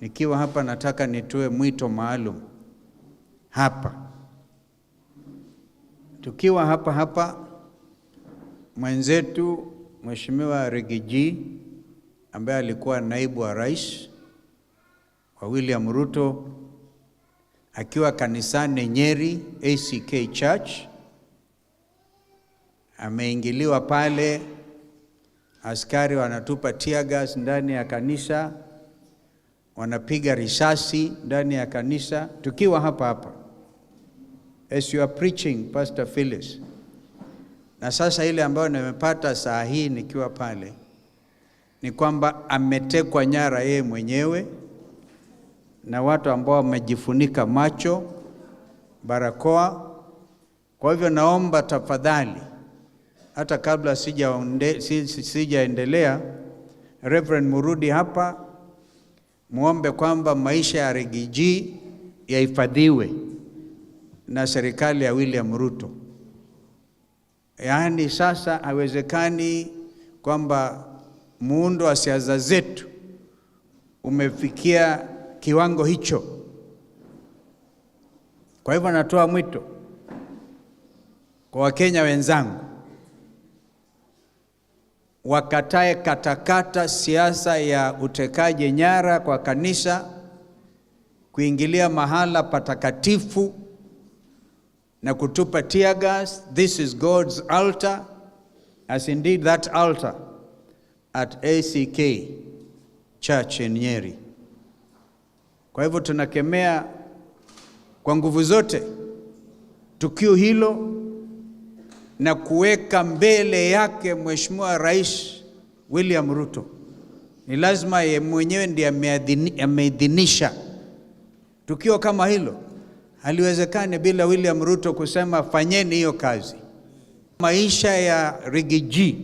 Nikiwa hapa nataka nitoe mwito maalum hapa. Tukiwa hapa hapa, mwenzetu Mheshimiwa Riggy G ambaye alikuwa naibu wa rais wa William Ruto, akiwa kanisani Nyeri ACK Church, ameingiliwa pale, askari wanatupa tear gas ndani ya kanisa, wanapiga risasi ndani ya kanisa, tukiwa hapa hapa as you are preaching, Pastor Phyllis. Na sasa ile ambayo nimepata saa hii nikiwa pale ni kwamba ametekwa nyara yeye mwenyewe na watu ambao wamejifunika macho, barakoa. Kwa hivyo naomba tafadhali, hata kabla sijaendelea, Reverend murudi hapa muombe kwamba maisha ya Riggy G yahifadhiwe na serikali ya William Ruto. Yaani sasa haiwezekani kwamba muundo wa siasa zetu umefikia kiwango hicho. Kwa hivyo natoa mwito kwa Wakenya wenzangu wakatae katakata siasa ya utekaji nyara kwa kanisa, kuingilia mahala patakatifu na kutupa tear gas. This is God's altar, as indeed that altar at ACK Church in Nyeri. Kwa hivyo tunakemea kwa nguvu zote tukio hilo na kuweka mbele yake Mheshimiwa Rais William Ruto. Ni lazima yeye mwenyewe ndiye ameidhinisha tukio kama hilo. Haliwezekani bila William Ruto kusema fanyeni hiyo kazi. Maisha ya Riggy G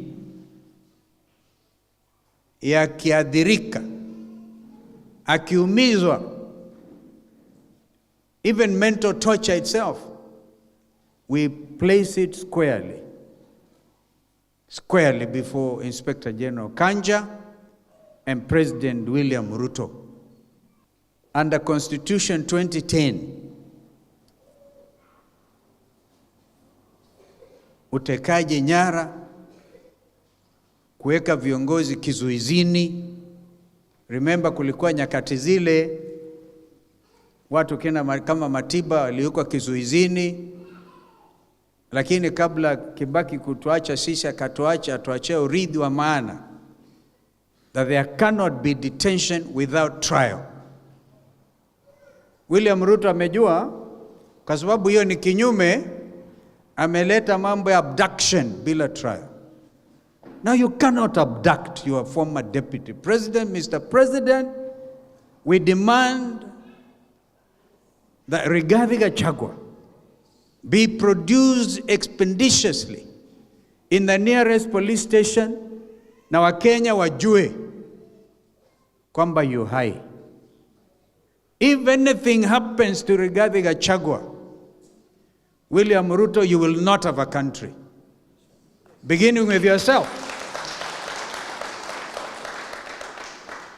yakiathirika, akiumizwa, even mental torture itself, we place it squarely, squarely before Inspector General Kanja and President William Ruto. Under Constitution 2010, utekaji nyara, kuweka viongozi kizuizini. Remember, kulikuwa nyakati zile watu kina kama Matiba waliwekwa kizuizini, lakini kabla Kibaki kutuacha sisi, akatuacha atuachia urithi wa maana that there cannot be detention without trial. William Ruto amejua, kwa sababu hiyo ni kinyume, ameleta mambo ya abduction bila trial. Now you cannot abduct your former deputy president. Mr. President, we demand that Rigathi Gachagua be produced expeditiously in the nearest police station na Wakenya wajue kwamba yu hai. If anything happens to Rigathi Gachagua, William Ruto, you will not have a country. Beginning with yourself.